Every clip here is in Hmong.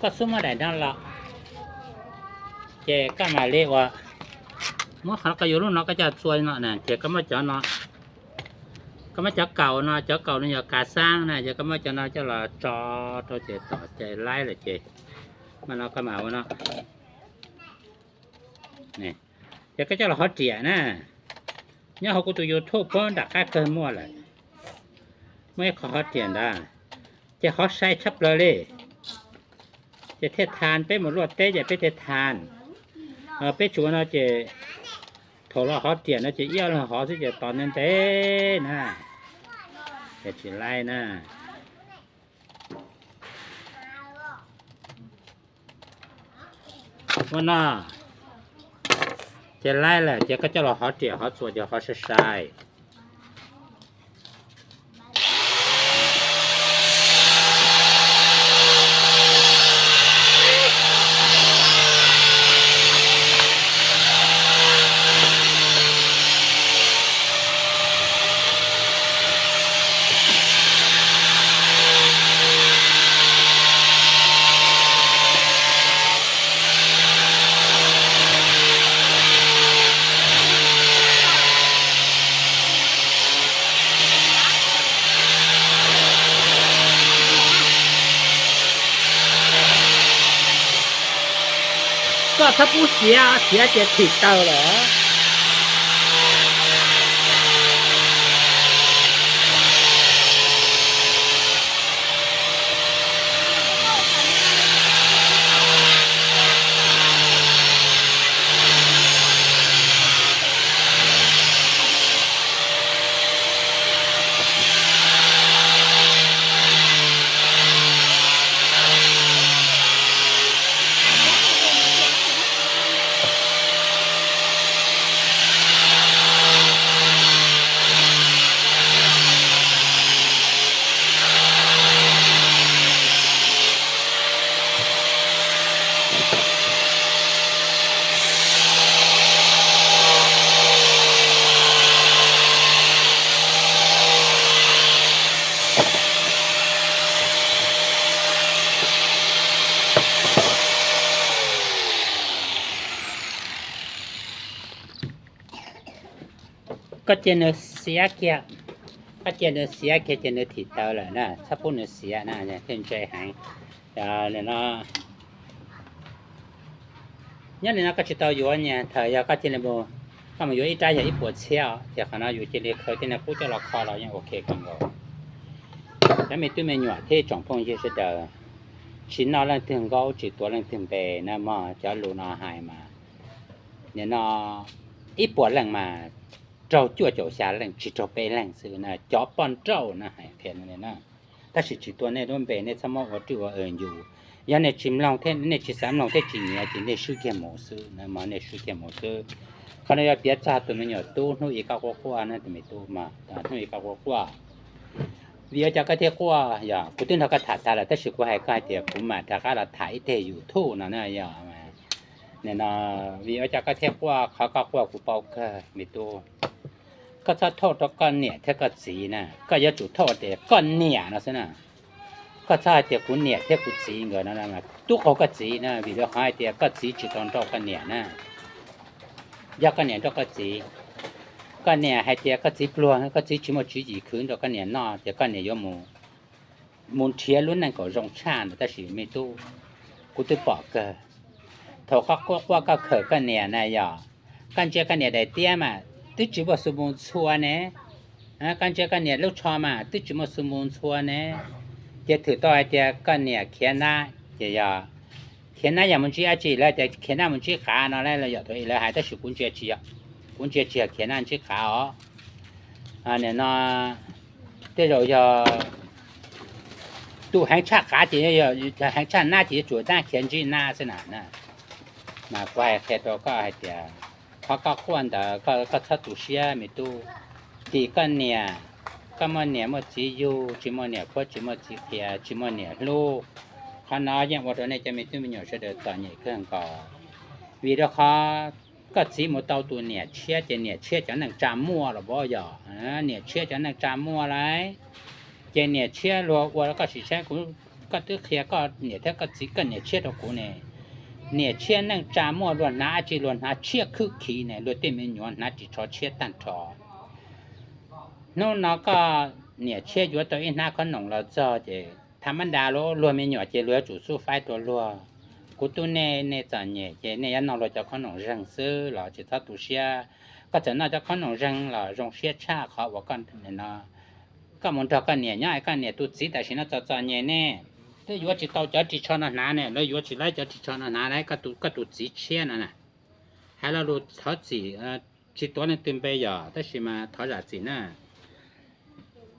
Koj xub muab daim no los, ces koj mam li ua, muab qhov ko yuav lub no koj coj txua no na, ces koj muab cov no, koj muab cov kaus no, cov kaus no yog kav xaab na, ces koj muab cov no coj los tso rau ces tom ces laib lawm ces, mas no koj mam ua no. Ces koj coj los hov riam na. Nyob hauv kuv tus YouTube puag nram qab kawg muaj lawm, muaj ib qho hov riam ntawd, ces hov sai tshaj plaws li. Ces thiaj tha, peb mus luaj teb ces peb thiaj tha. Peb tsuas no ces thaum los hov riam no ces ib ob leeg hov xwb ces tos ntev ntev na, ces tsis laib na. Ua no, ces laib lawm ces koj coj los hov riam hov txuas ces hov sai sai. Koj txhob pub xiav, xiav ces thim taws lawm. Koj cia nws xiav kiag, koj cia nws xiav kiag ces nws thim taws lawm na, txhob pub nws xiav na, thiaj ntse heev. Nyob li no koj tsis tau yuav nyias, thaum yog koj cia li mus, koj mus yuav ib rab yog ib puas txhiab os, ces qhov no yus cia li khaws tej niag qub coj los kho los yeej ok kawg nkaus. Cov me tub me nyuam thiab tsoom phooj ywg sawv daws, tsis noj leej twg nkaub tsis tuav leej twg npe na mog, cov lus no hais mas, nim no ib puas leej mas raug cuaj caum xya leej tsis raug peb leeg xwb na, cov poj nrauj na hais qhia no na. Tab sis tsis tuav nej lub npe, nej txhob muab ua rwj ua yus. Yog nej tsis mloog thiab nej tsis xav mloog thiab tsis nyiam ces nej swb kiag mus xwb, nej swb kiag mus xwb. Qhov no yog piav txog tus me nyuam tub hnub ib koj quaj quaj na, tus me tub mas hnub ib koj quaj quaj. Vim ua cas koj thiaj quaj? Yog kuv twb nrog koj tham tag lawm tab sis kuv hais koj hais tias kuv mam rov qab los tham ib teg YouTube no na yog. Nim no, vim ua cas koj thiaj quaj? Qhov koj quaj kuv paub kawg me tub. Koj txhob thauj rau koj niam thiab koj txiv na, koj yuav tsum thauj tias koj niam no xwb na. Koj txhob hais tias kuv niam thiab kuv txiv nkawd no, tub qaug koj txiv na, vim rau qhov hais tias koj txiv tsis tau nrauj koj niam na. Yog koj niam nrauj koj txiv, koj niam hais tias koj txiv pluag, koj txiv tsis muaj tswv yim khwv nrog koj niam noj, ces koj niam yuav mus nrhiav lub neej kom zoo tshaj ntawd. Tab sis me tub, kuv twb pom kawg, thaum koj quaj quaj koj khawm koj niam na yog, koj ntsia koj niam daim tiab mas twb tsis muaj xu mus ntxhua ne, koj ntsia koj niam lub tsho mas twb tsis muaj xu mus ntxhua ne. Ces thwm tau hais tias koj niam khiav nab, ces yog khiav nab yog mus ntsib dab tsi, lawv tias khiav nab mus ntsib qav no los yog thaum ub lawv hais, tab sis kuv ntsia tsis yog, kuv ntsia tsis yog khiav nab ntsib qav os. Nim no tej zaum yog tus heev tshaj qav ces, heev tshaj nab ces yuav tsum nab khiav ntsib nab xwb na. Mas kuv hais qhia rau koj hais tias qhov koj quaj ntawd koj txhob tu siab me tub. Tim koj niam, koj muaj niam muaj txiv yug, tsis muaj niam phuab tsis muaj txiv qhia, tsis muaj niam hlub. Qhov no yeej ua rau nej cov me tub me nyuam sawv daws txom nyem kawg nkaus. Vim rau qhov koj txiv mus tau tus niam tshiab ces niam tshiab cov neej tsa muaj los pab yog, niam tshiab cov neej tsa muaj lauj. Ces niam tshiab luag ua rau koj sim saib, kuv, koj twb qhia koj niam thiab koj txiv koj niam tshiab rau kuv ne. Niam tshiab neej tsa muaj luag hnav dab tsi luag hnav tshiab khwb khiv ne, luag tej me nyuam hnav ris tsho tshiab tag nrho. Hnub no koj niam tshiab yuav tau ib hnab khob noom los txog ces tham mab nra luag me nyuam ces luag yuav tsum xub faib rau luag. Kuv tub nej, nej txom nyem ces nej yuav noj luag cov khob noom zeeg xwb los tsis txhob tu siab. Koj txawm noj cov khob noom zeeg los zoo siab tshaj qhov uas koj mus nrog koj niam nyob es koj niam tus txiv tam sim no txom txom nyem ne, twb yuav tsis tau cov ris tsho no hnav ne, lawv yuav tsis laib cov ris tsho no hnav lauj, koj tus txiv tshiab no na. Hais lo lus thov txim, tsis tuav leej twg npe yog tab sis mas thov zam txim na.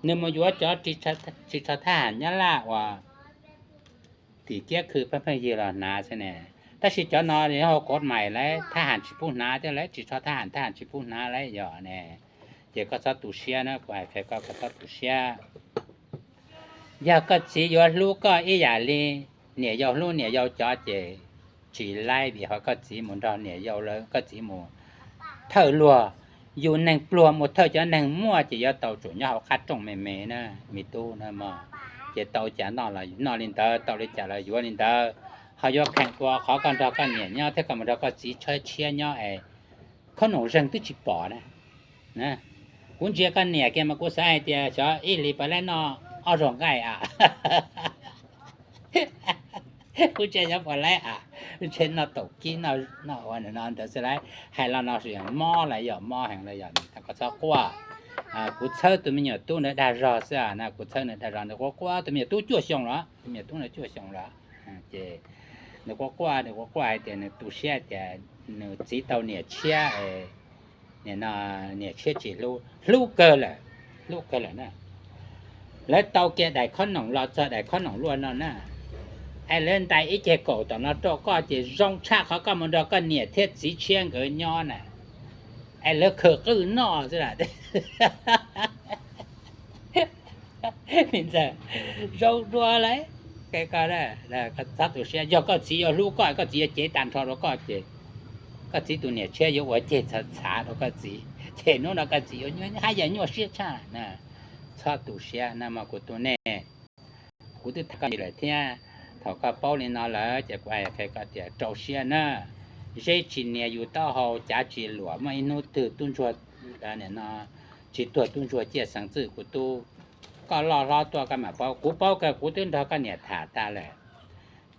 Nws mus yuav cov ris tsho thab ham Nyab Laj uas tim kiab khw pheej pheej yig los hnav xwb ne. Tab sis cov no hau kov mais lauj, thab ham tsis pub hnav thiab lauj, ris tsho thab ham thab ham tsis pub hnav lauj yog ne. Ces koj txhob tu siab na, kuv hais qhia koj, koj txhob tu siab. Yog koj txiv yuav hlub koj ib yam li niam yau hlub niam yau cov ces tsis laib vim ho koj txiv mus nrog niam yau lawv, koj txiv mus thawj luag. Yus neeg pluag mus thawj cov neeg muaj ces yuav tau tsum nyob hauv qab rooj me me na, me tub na mog. Ces tau cas noj los noj li ntawd, tau li cas los yuav li ntawd. Ho yuav kheev ua qhov koj nrog koj niam nyob thiab koj mus nrog koj txiv tshiab nyob es khob noom zeeg twb tsis pom na. Kuv ntsia koj niam kiag mas kuv xav hais tias xyov ib hlis puas laib noj ob zaug nqaij a. Kuv ntsia xyov puas laib a, ntshe noj taum kib noj ua no ntawd xwb lauj. Hais los no mob los yog mob heev los yog, koj txhob quaj. Kuv txhawb tus me nyuam tub ntawd dag zog xwb na, kuv txhawb nws dag zog, nws quaj quaj, tus me nyuam tub cuaj xyoo los, tus me nyuam tub ntawd cuaj xyoo los. Ces nws quaj quaj, nws quaj quaj hais tias nws tu siab tias nws txiv tau niam tshiab, niam tshiab tsis hlub, hlub kawg lawm, hlub kawg lawm na. Lawv tau kiag daim khob noom los txog daim khob noom luaj no na, es lawv ntais ib ceg kaum tom no rau koj ces zoo tshaj qhov koj mus nrog koj niam thiab txiv tshiab nkawd nyob na, es lawv khawm qwj noj xwb. Ntxawm, zoo dua lauj. Txhob tu siab, yog koj txiv yuav hlub koj, koj txiv yuav cev tag nrho rau koj ces koj txiv tus niam tshiab yuav ua ceg txhav txhav rau koj txiv, ces hnub no koj txiv yuav haj yam nyuaj siab tshaj na. Txhob tu siab na mog kuv tus nej. Kuv twb tham koj lawm thiab, thaum koj paub li no lawm ces kuv hais qhia koj tias rau siab na. Zeb tsis nias yus taub hau, cav tsis luam, muaj ib hnub twg tub ntsuag, no, tsis tuag tub ntsuag ciaj xeev txwj kuv tub. Koj loj hlob tuaj koj mam paub, kuv paub kawg, kuv twb nrog koj niam tham tas lawm.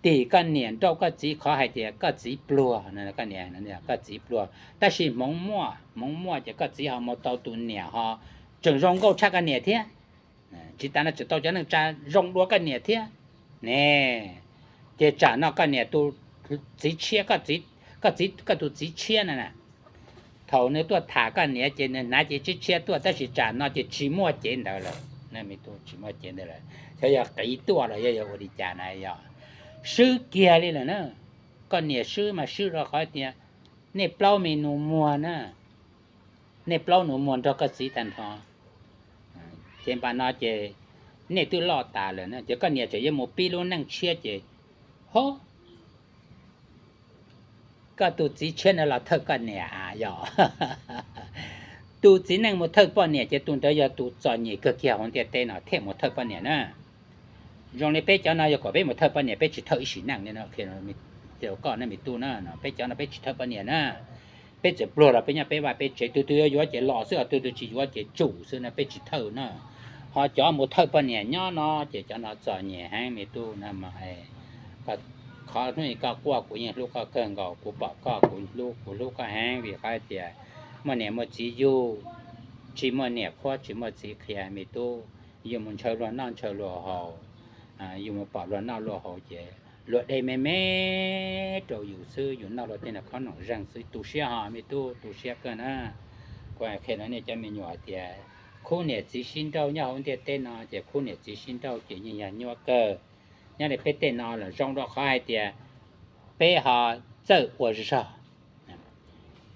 Tim koj niam nrauj koj txiv qhov hais tias koj txiv pluag, koj niam, koj txiv pluag, tab sis hmoov muaj, hmoov muaj ces koj txiv ho mus tau tus niam ho tseem zoo nkauj tshaj koj niam thiab. Tsis tas no tseem tau cov neej tsa zoo dua koj niam thiab ne. Ces tsam no koj niam tus txiv tshiab, koj txiv, koj tus txiv tshiab no na, thaum nws tuaj tham koj niam ces nws hnav cev tshiab tshiab tuaj, tab sis tsam no ces tsis muaj cev ntawd lawm, tsis muaj cev ntawd lawm. Xyov yog qiv tuaj los yog ua li cas na, yog swb kiag li lawm na. Koj niam swb mas swb rau qhov tias nej plaub me nus muag na, nej plaub nus muag nrog koj txiv tag nrho. Ces npaum no ces nej twb loj tas lawm na, ces koj niam tseem yuav mus pib lub neej tshiab ces, ho, koj tus txiv tshiab no los thawj koj niam a, yog tus txiv neej mus thawj poj niam ces tus ntawd yog tus txom nyem kawg kiag hauv ntiaj teb no thiaj mus thawj poj niam na. Zoo li peb cov no yog kom peb mus thawj poj niam peb tsis thawj ib sim neej li no, qhia rau koj ne me tub na, peb cov no peb tsis thawj poj niam na. Peb txawm pluag los peb nyob peb vaj peb tsev, tus twg yuav yuav ces los xwb, tus twg tsis yuav ces tsum xwb na, peb tsis thawj na. Ho cov mus thawj poj niam nyob no ces cov no txom nyem heev me tub na mog. Qhov hnub koj quaj kuv yeej hlub koj kawg nkaus, kuv pom koj kuv hlub, kuv hlub koj heev vim qhov tias muaj niam muaj txiv yug, tsis muaj niam qhuab tsis muaj txiv qhia me tub, yus mus ntshaw luag noj ntshaw luag haus, yus mus pom luag noj luag haus ces luag de me me rau yus xwb, yus noj luag tej no khob noom zeeg xwb, tu siab ho me tub, tu siab kawg na. Kuv hais qhia rau nej cov me nyuam hais tias khub niam txiv sib nrauj nyob hauv ntiaj teb no ces khub niam txiv sib nrauj ces yeej yog nyuaj kawg. Nyob li peb tej no los zoo rau qhov hais tias peb ho txawj ua zog.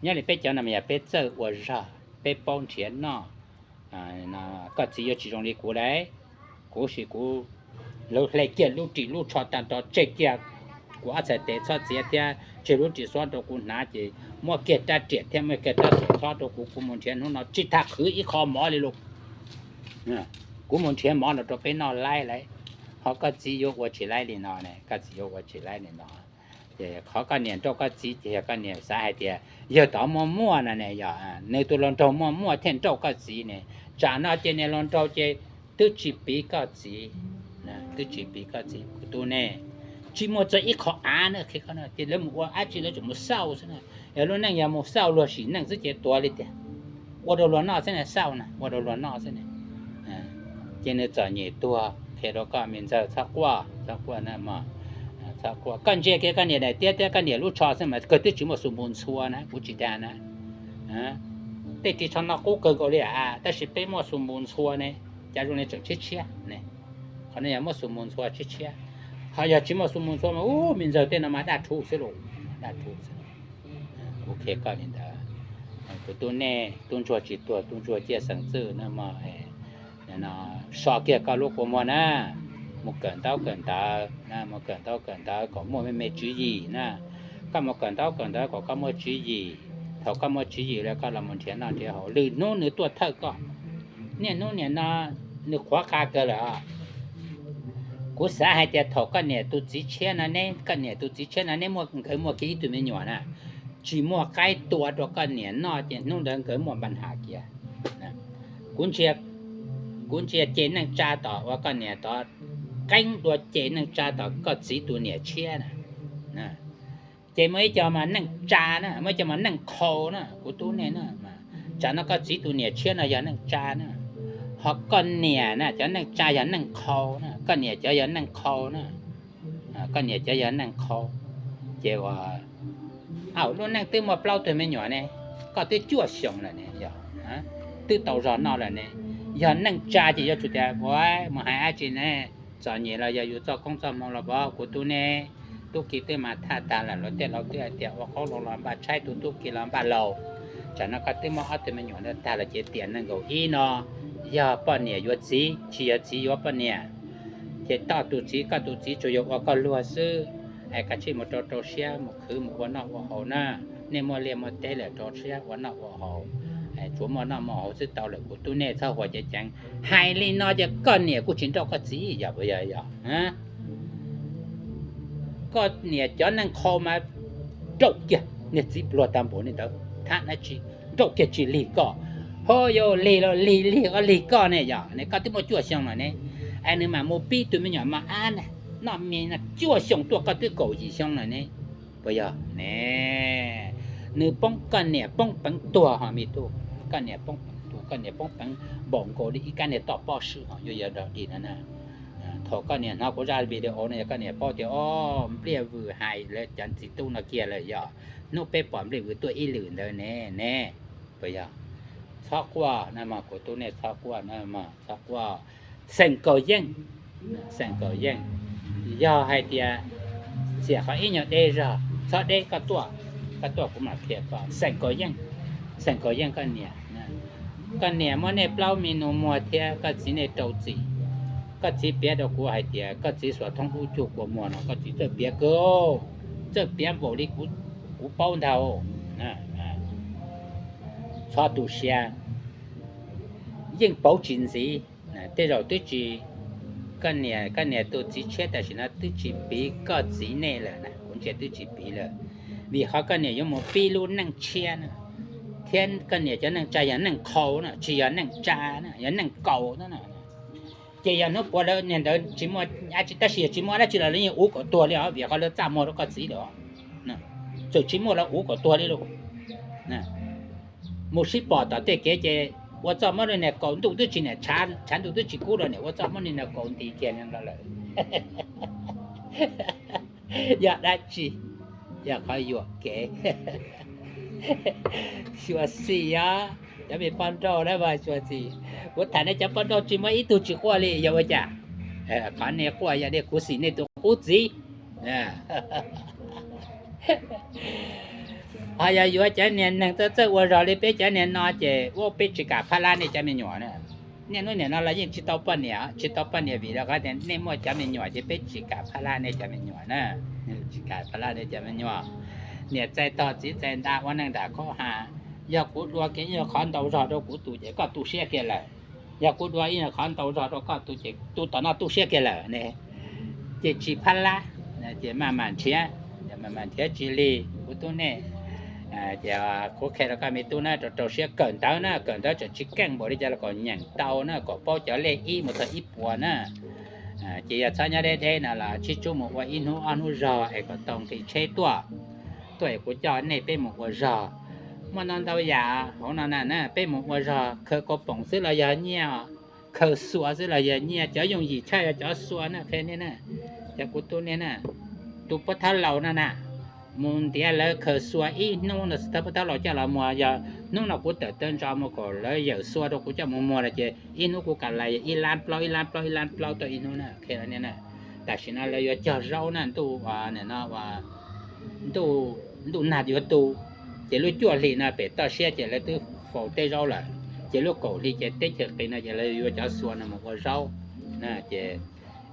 Nyob li peb cov no mas yog peb txawj ua zog, peb paub nrhiav noj. Koj txiv yuav tsis zoo li kuv lauj. Kuv sis kuv, lawv hle kiag lub ris lub tsho tag nrho tseg kiag kuv ob txhais tes txhob txiav thiab tseg lub ris xob rau kuv hnav ces muab kiag rab riam thiab muab kiag rab txhuam xob rau kuv, kuv mus nrhiav hnub no tsis tham qhwv ib qho mov li lauj. Kuv mus nrhiav mov no rau peb noj laib lauj. Qhov koj txiv yuav ua tsis laib li no ne, koj txiv yuav ua tsis laib li no. Ces qhov koj niam nrauj koj txiv ces yog koj niam xav hais tias yawg tod muaj muaj no ne, yog nws tus hluas nraug muaj muaj thiaj nrauj koj txiv ne. Tsam no ces niam hluas nraug ces twb tsis piv koj txiv, twb tsis piv koj txiv kuv tub ne. Tsis muaj txog ib qho av na, qhia koj no ces lawv mus ua dab tsi lawv tseem mus xauj xwb na. Yog lub neej yog mus xauj luag sim neej xwb ces tuag li tiag. Ua rau luag noj xwb na, xauj na, ua rau luag noj xwb na. Ces nws txom nyem tuag, qhia rau koj me ntxawg txhob quaj, txhob quaj na mog. Txhob quaj, koj ntsia kiag koj niam daim tiab thiab koj niam lub tsho xwb mas kawg twb tsis muaj xu npu ntxhua na, kuv tsis dag na. Tej ris tsho no qub kawg nkaus li a, tab sis peb muaj xu npu ntxhua ne, cas zoo li tseem tshiab tshiab ne. Qhov no yog muaj xu npu ntxhua tshiab tshiab, ho yog tsis muaj xu npu ntxhua mas ub me ntxawg tej no mas daj rhuv xwb lauj, daj rhuv xwb. Kuv qhia koj li ntawd, kuv tub nej, tub ntsuag tsis tuag tub ntsuag ciaj xeem txwj na mog. So kiag koj lub kua muag na, mus kawm ntaub kawm ntawv, mus kawm ntaub kawm ntawv kom muaj me me tswv yim na. Koj mus kawm ntaub kawm ntawv kom koj muaj tswv yim, thaum koj muaj tswv yim lawm koj los mus nrhiav noj nrhiav haus, lwm hnub nws tuaj thawj koj. Niaj hnub nim no nws qhuav qa kawg lawm. Kuv xav hais tias thaum koj niam tus txiv tshiab no ne, koj niam tus txiv tshiab no ne muaj, nkawd muaj kiag ib tug me nyuam na, tsis muaj qaib tua rau koj niam noj ces hnub ntawd nkawd muaj npa nham kiag. Kuv ntsia, kuv ntsia ces neej tsa tom uas koj niam tod qeeb dua ces neej tsa tom koj txiv tus niam tshiab na. Ces muaj ib co mas neej tsa na, muaj ib co mas neej qhau na, kuv tub nej na. Tsam no koj txiv tus niam tshiab no yog neej tsa na, ho koj niam na cov neej tsa yog neej qhau na, koj niam cov yog neej qhau na. Koj niam cov yog neej qhau. Ces ua, aw, lub neej twb muaj plaub tug me nyuam ne, koj twb cuaj xyoo lawm ne, yog twb tau zog noj lawm ne. Yog neej tsa ces yuav tsum tias ua mus hais dab tsi ne, txom nyem los yog yus txoj koob txoj hmoo los pov kuv tub nej. Tub ki twb mas thaj tag lawm, luag tej laus twb hais tias ua qoob loo los npaj tshaib, tu tub ki los npaj laus. Tsam no koj twb muaj ob tug me nyuam ntawd tag lawm ces tiam nees nkaum ib no yog poj niam yuav txiv, tsis yog txiv yuav poj niam. Ces koj tus txiv, koj tus txiv tsuas yog ua koj luag xwb. Es kav tsij mus rau rau siab mus khwv mus ua noj ua haus na. Nej muaj liaj muaj teb lawm rau siab ua noj ua haus, tsuas muaj noj muaj haus xwb tau lawm, kuv tub nej txhob huas ceev ceev. Hais li no ces koj niam kuj tsis nrauj koj txiv, yog puas yog? Yog. Koj niam cov neej qhau mas nrauj kiag, niag txiv pluag tag npaum li ntawd thab dab tsi, nrauj kiag tsis lig koj. Ho yuav lig los lig, lig os lig koj ne, yog ne koj twb muaj cuaj xyoo lawm ne. Es nws mam mus pib tus me nyuam mos ab na, noj mis no cuaj xyoo tuaj koj twb kaum yim xyoo lawm ne. Puas yog ne? Nws poob, koj niam poob peev tuag ho me tub. Koj niam poob peev tuag, koj niam poob peev npaum nkaus li ib kab niag toj pob swb ho yuav yog dog dig no na. Thaum koj niam hnov kuv zaj video no yog koj niam paub tias o, Npliaj Vwm hais lawv cov txiv tub no kiag lawm, yog hnub peb pom Npliaj Vwm tuaj ib lwm ntawd ne, ne. Puas yog? Txhob quaj na mog, kuv tub nej txhob quaj na mog, txhob quaj. Xeem Kaus Yeej, Xeem Kaus Yeej, yog hais tias xiam qhov ib nyuag deb zog, txhob deb, koj tuaj, koj tuaj kuv mam qhia koj. Xeem Kaus Yeej, Xeem Kaus Yeej koj niam, koj niam muab nej plaub me nus muag thiab koj txiv nej rau txim. Koj txiv piav rau kuv hais tias koj txiv xuas thoob ub cug kua muag no, koj txiv txawj piav kawg, txawj piav npaum li kuv paub ntag. Txhob tu siab, yeej pauv tsis ntxiv. Tej zaum twb tsis, koj niam, koj niam tus txiv tshiab tam sim no twb tsis piv koj txiv nej lawm na, kuv ntsia twb tsis piv lawm. Vim qhov koj niam yuav mus pib lub neej tshiab na, thiab koj niam cov neej tsa yog neej qhau na, tsis yog neej tsa na, yog neej kaus na. Ces yog hnub puav lawv niag ntawd tsis muaj dab tsi, tab sis yog tsis muaj dab tsi los lawv yeej uv kom tuag li os, vim qhov lawv txaj muag rau koj txiv lawm. Txawm tsis muaj los uv kom tuag li lauj. Mus sib pom tom tej kev ces ua txoj muab li niag kaus, ntuj twb tsis niam tshav, tshav ntuj twb tsis kub los niam ua txoj muab li niag kaus nti kiag lawm. Yog dab tsi? Yog qhov yuam kev. Xyuam xim os, cov me poj nrauj na mas xyuam xim. Kuv tham nej cov poj nrauj tsis muaj ib tug tsis quaj li, yog ua cas? Qhov nej quaj yog nej khuv xim nej tus qub txiv. Ho yog yuav cov niag neeg txawj txawj ua zog li peb cov niag no ces ua peb tsis kam phab lab nej cov me nyuam na. Niaj hnub nim no los yeej tsis tau poj niam, tsis tau poj niam vim rau qhov tias nej muaj cov me nyuam ces peb tsis kam phab lab nej cov me nyuam na. Tsis kam phab lab nej cov me nyuam. Niam txais tog txiv txais nta ua neej nram khaub ha. Yog kuv dua kiag ib nyuag qhov ntau zog rau kuv tus ces koj tu siab kiag lawm. Yog kuv dua ib nyuag qhov ntau zog rau koj tus ces tus tom no tu siab kiag lawm ne. ces tsis phab lab, ces maj mam nrhiav, maj mam nrhiav tsis li kuv tub nej. Ces kuv qhia rau koj me tub na, rau rau siab kawm ntawv na, kawm ntawv tseem tsis keej npaum li cas los kom nyeem tau na, kom paub cov lej ib mus txog ib puas na. Ces yog txhob nyob deb deb no los tsib tsub mus ua ib hnub ob hnub zog es kom tau nqi tsheb tuaj, tuaj es kuv coj nej peb mus ua zog. Muaj no ntau yam hauv no na, peb mus ua zog khaws kaus poom xwb los yog nyiaj, khaws xua xwb los yog nyiaj, cov yooj yim tshaj yog cov xua na, qhia nej na, cov kuv tub nej na. Tus puab thab laus no na, mus ntiav lawv khaws xua ib hnub no, tus puab thab laus coj los muag, yog hnub no kuv tawm taw ntso mus kom lawv yawm xua rau kuv coj mus muag lawm ces ib hnub kuv kam lais ib lab plaub, ib lab plaub, ib lab plaub tau ib hnub na, qhia nej na. Tam sim no lawv yuav cog zaub na, ntuj, ntuj nag yuav tu, ces lub cuaj hli no pem toj siab ces lawv twb faus teb zaub lawm, ces lub kaum hli ces teb chaws qis no ces lawv yuav cov xua no mus ua zaub. Ces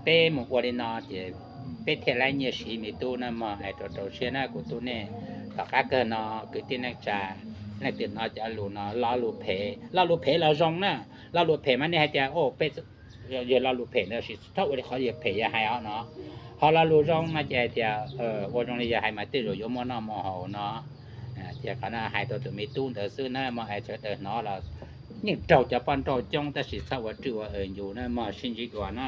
peb mus ua li no ces peb thiaj laib nyiaj siv me tub na mog, es rau rau siab na kuv tub nej. Tom qab kawg no kwv tij neej tsa, leej twg hnov cov lus no lo lus phem, lo lus phem los zoo na, lo lus phem mas nej hais tias peb yog lo lus phem ntawd sis txhob ua li qhov yog phem yog hais os no. Ho lo lus zoo no ces hais tias ua zoo li yog hais mas tej zaum yuav muaj noj muaj haus no. Ces qhov no hais rau tus me tub ntawd xwb na mog, es sawv daws hnov los yeej raug cov poj nrauj coob tab sis txhob ua rwj ua aws ncu na mog, sib ntsib dua na.